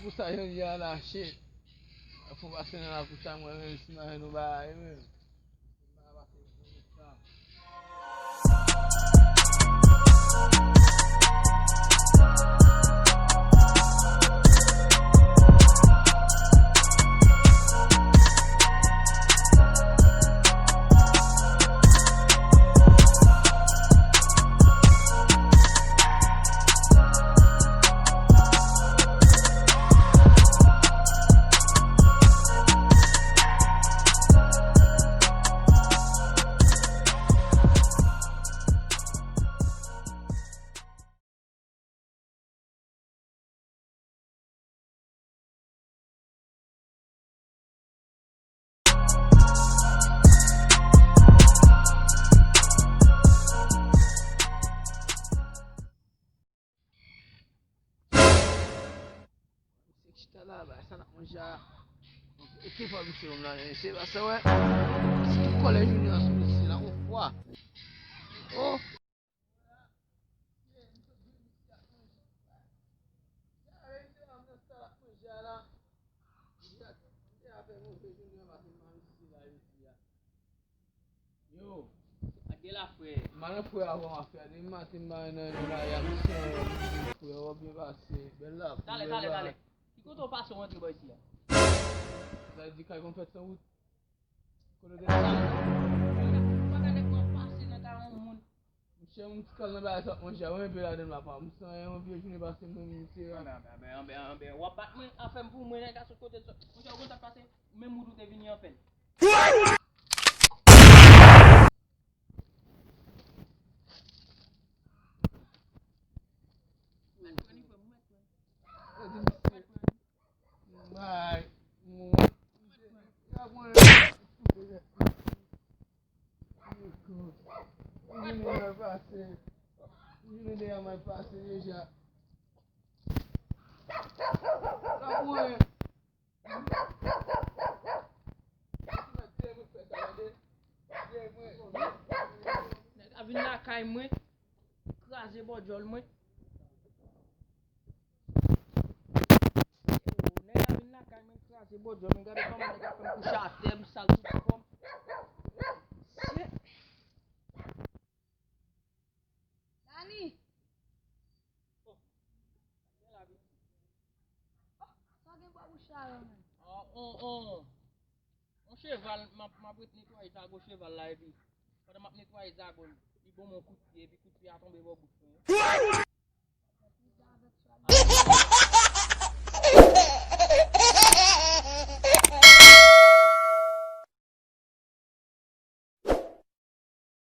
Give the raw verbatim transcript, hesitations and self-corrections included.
Pou sa jodi a la, shit. Fò pase nan lakou sa, mwen menm, si mwen nou bagay menm. Misye chita la, bay sa n ap manje a. Ki fò misye menm la, mesye, pa sa wè. Si tou kòlè jounen an sou misye la, yon fwa. Oh. Yo. Ak de la, frè. M pa nan frè avan w ap fè. Depi maten m pa nan, nan la, y ap misye, frè, w ap byen pase. Bèl la. Talè, talè, talè. Ki kote w pase w antre bò isi a? Sa di kay konn fèt san wout. Kote w te... Pa gade kòman w pase nan kay yon moun. Monchè, yon ti kal nan bagay sa w ap manje a, w enpe ladan l, papa. M san yon vye jounen pase mwen, misye. Anben, anben, anben, anben, anben. W ap bat mwen, afè m pou mwen, nèg a sot kote l sot. Monchè, ou konn sa k pase? Menm wout ou te vini an fè l. Bay, mwen. Jounen an pase. Jounen an mal pase deja. Sa mwen. Nèg la vin lakay mwen, kraze bò djòl mwen. Nèg la vin lakay mwen, kraze bò djòl mwen. Gade kòman nèg la fè m kouche atè, m sal tout kò m. Shit. Dani! Oh, sa gen bò bouch la yo menm. Oh, oh, oh. Yon cheval, m ap, m ap ret netwaye zago cheval la, epi pandan m ap netwaye zago l, li ban m yon kout pye, epi kout pye a tonbe bò bouch mwen.